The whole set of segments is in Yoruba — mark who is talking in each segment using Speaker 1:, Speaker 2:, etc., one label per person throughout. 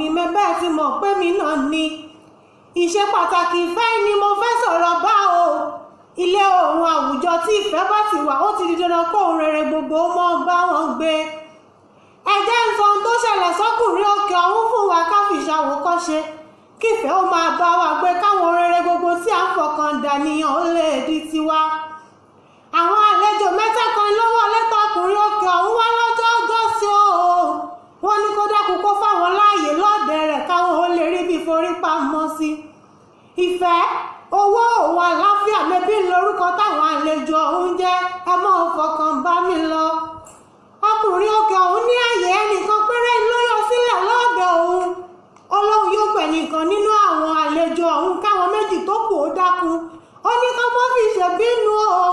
Speaker 1: Mi mẹ́bẹ́ ti mọ̀ pé mi náà ni. Ìṣe pàtàkì ìfẹ́ ni mo fẹ́ sọ̀rọ̀ bá o. Ilé òun àwùjọ tí ìfẹ́ bá ti wà, ó ti di dandan kó ohun rere gbogbo mọ́ bá wọn gbé. Ẹ jẹ́ ń sọ ohun tó ṣẹlẹ̀ sọ́kùnrin òkè ọ̀hún fún wa ká fi ṣàwòkọ́ṣe, kífẹ́ ó máa bá wa gbé, káwọn rere gbogbo tí à ń fọkàn dàníyàn ó lè di tiwa. Àwọn àlejò mẹ́ta kan ló wọlé tọkùnrin òkè ọ̀hún wá lọ́jọ́ ọjọ́sí o. Wọ́n ní kó dákun kó fáwọn láàyè lọ́ọ̀dẹ̀ rẹ̀ káwọn ó lè rí bí forí pamọ́ sí. Ìfẹ́, owó òun àlàáfíà mẹ́bí lórúkọ táwọn àlejò ọ̀hún jẹ́, ẹ mọ́ fọkàn bá mi lọ. Ọkùnrin òkè ọ̀hún ní ààyè ẹnìkan péré ló yọ sílẹ̀ lọ́ọ̀dẹ̀ òun. Ọlọ́run yóò gbẹ̀nìkan nínú àwọn àlejò ọ̀hún káwọn méjì tó kù ó dákun. Ó ní ká mọ́ fi ṣèbínú o,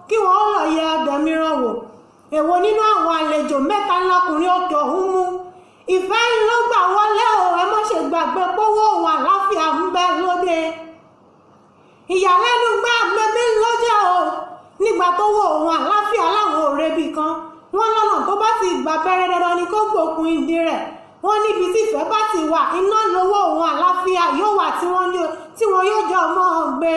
Speaker 1: kí wọ́n lọ yẹ ọ̀dọ̀ mìíràn wò. Èwo nínú àwọn àlejò mẹ́ta lọkùnrin òkè ọ̀hún mú? Ìfẹ́ ló gbà wọlé o, ẹ má ṣe gbàgbé pówó òun àlàáfíà ń bẹ lóde. Ìyàlẹ́nu gbà mẹ́bí ló jẹ́ o. Nígbà tó wo òun àlàáfíà láwọn òrebì kan, wọ́n lọ́nà tó bá ti gbà bẹ̀rẹ̀ dandan ni kó gbókun ìdí rẹ̀. Wọ́n níbi tí ìfẹ́ bá ti wà, iná lówó òun àlàáfíà yóò wà tí wọ́n yóò jọ mọ́ ọ gbé.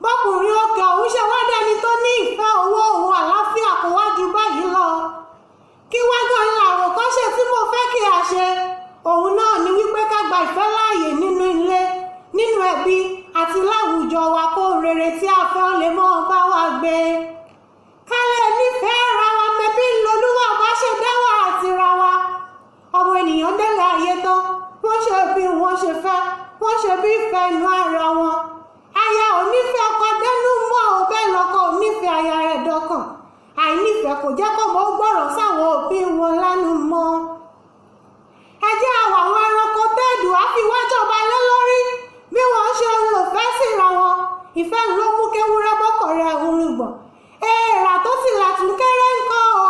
Speaker 1: Bọ́kùnrin òkè ọ̀hún ṣe wá dẹni tó ní ìfẹ́ owó òun àlàáfíà kò wá ju báyìí lọ. Kí wá gan la àwòkọ́ṣe tí mo fẹ́ kí a ṣe? Òun náà ni wípé ká gba ìfẹ́ láàyè nínú ilé, nínú ẹbí àti láwùjọ wa kó rere tí a fẹ́ lè mọ́ bá wa gbé. Ká lè nífẹ̀ẹ́ ara wa mẹ́bí lolúwa bá ṣe dá wa àti ra wa. Ọmọ ènìyàn délé ayé tán, wọ́n ṣe bí wọ́n ṣe fẹ́, wọ́n ṣe bí ìfẹ́ inú ara wọn. Aya ò nífẹ̀ẹ́ ọkọ dẹ́nu mọ́ ò, bẹ́ẹ̀ lọ́kọ ò nífẹ̀ẹ́ aya rẹ̀ dọ́kàn. Àìnífẹ̀ẹ́ kò jẹ́ kọ́mọ ó gbọ́rọ̀ sáwọn òbí wọn lẹ́nu mọ́. Ẹ jẹ́ àwọn ẹranko tẹ́ẹ̀dù á fi wá jọba lé lórí bí wọ́n ṣe ń lò fẹ́ síra wọn. Ìfẹ́ ló mú kéwúrẹ́ bọ́kọ̀ rẹ̀ òrùngbọ̀n. Èèrà tó sì làtún kéré ńkọ́ o.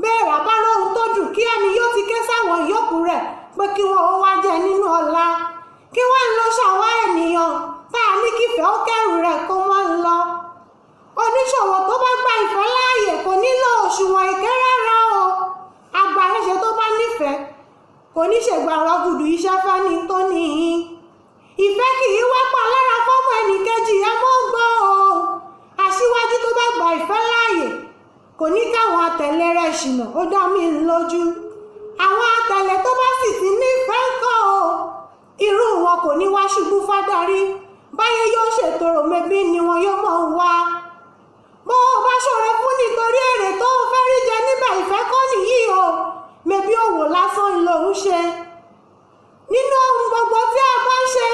Speaker 1: Béèrà bá róhun tó dùn kí ẹni yóò ti ké sáwọn yòókù rẹ̀ pé kí wọ́n ó wá jẹ nínú ọlá. Kí wọ́n lọ ṣàwá ènìyàn tá a ní kífẹ́ ó kẹ́rù rẹ̀ kó wọ́n lọ. Oníṣòwò tó bá gba ìfẹ́ láàyè kò nílò òṣùwọ̀n ìkẹ́ rárá o. Agbaṣẹ́ṣe tó bá nífẹ̀ẹ́ kò ní ṣègbàrọ̀ gùdù iṣẹ́ fẹ́ni tó níyìn. Ìfẹ́ kì í wápọ̀ lára fọ́mọ ẹnìkejì, ẹ mọ́ gbọ́ o. Aṣíwájú tó bá gba ìfẹ́ láàyè kò ní káwọn atẹ̀lé rẹ̀ ṣìnà, ó dá mi lójú. Àwọn atẹ̀lé tó bá sì ti nífẹ̀ẹ́ ńkọ́ o, irú wọn kò ní wá ṣubú fádarí. Báyé yóò ṣètòrò mẹ́bí ni wọn yóò mọ̀ wá. Bó o bá ṣọ̀rẹ́ fún nítorí èrè tó o fẹ́ rí jẹ níbẹ̀, ìfẹ́ kọ́ nìyí o. Mẹ́bí òwò lásán lòún ṣe. Nínú ohun gbogbo tí a bá ń ṣe,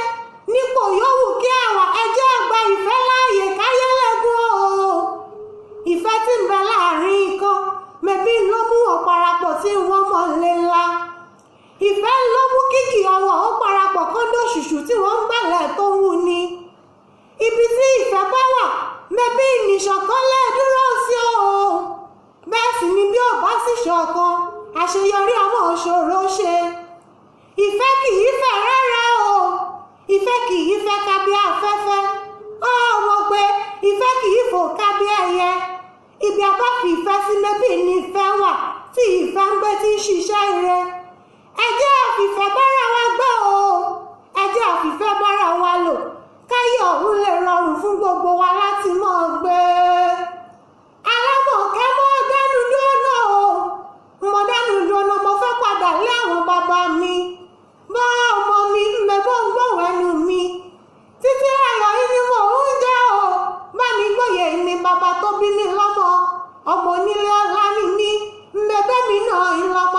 Speaker 1: nípò yòówù kí àwa, ẹ jẹ́ á gba ìfẹ́ láàyè káyé lẹ́gùn o. Ìfẹ́ tí ń bẹ láàrin ikán, mẹ́bí ló mú wọn parapọ̀ tí wọ́n mọ̀ lé ńlá. Ìfẹ́ ló mú kíkì ọwọ́ ó parapọ̀ kọ́ńdọ̀ ṣùṣù tí wọ́n ń gbàlẹ̀ tó ń wù ni. Ibi tí ìfẹ́ bá wà, mẹ́bí ìnìṣọ̀kan lè dúró sí o. Bẹ́ẹ̀ sì ni bí ò bá sì ṣọ̀kan, àṣeyọrí ọmọ òṣòro ṣe. Ìfẹ́ kì í fẹ́ rárá o. Ìfẹ́ kì í fẹ́ ká bí afẹ́fẹ́. Ó mọ̀ pé ìfẹ́ kì í fò ká bí ẹyẹ. Ibi a bá fi ìfẹ́ sí mẹ́bí ni ìfẹ́ wà tí ìfẹ́ ń gbé tí ń ṣiṣẹ́ ire. Ẹ jẹ́ àfìfẹ́ bára wa gbé o. Ẹ jẹ́ àfìfẹ́ bára wa lò. Káyé ọ̀hún lè rọrùn fún gbogbo wa láti mọ́ gbé. Alámọ̀kẹ́ mọ́ dánú dúró o. Mo dánú dúró, mo fẹ́ padà lé àwọn bàbá mi. Bá ọmọ mi mẹ́bọ̀ ń gbọ̀wọ́ ẹnu mi. Títí láyọ̀ yìí ni mò ń jẹ́ o. Bá mi gbòye ni bàbá tó bí mi lọ́mọ. Ọmọ onílé ọlá ni mí. Mẹ́bẹ́ mi náà ìlọ́mọ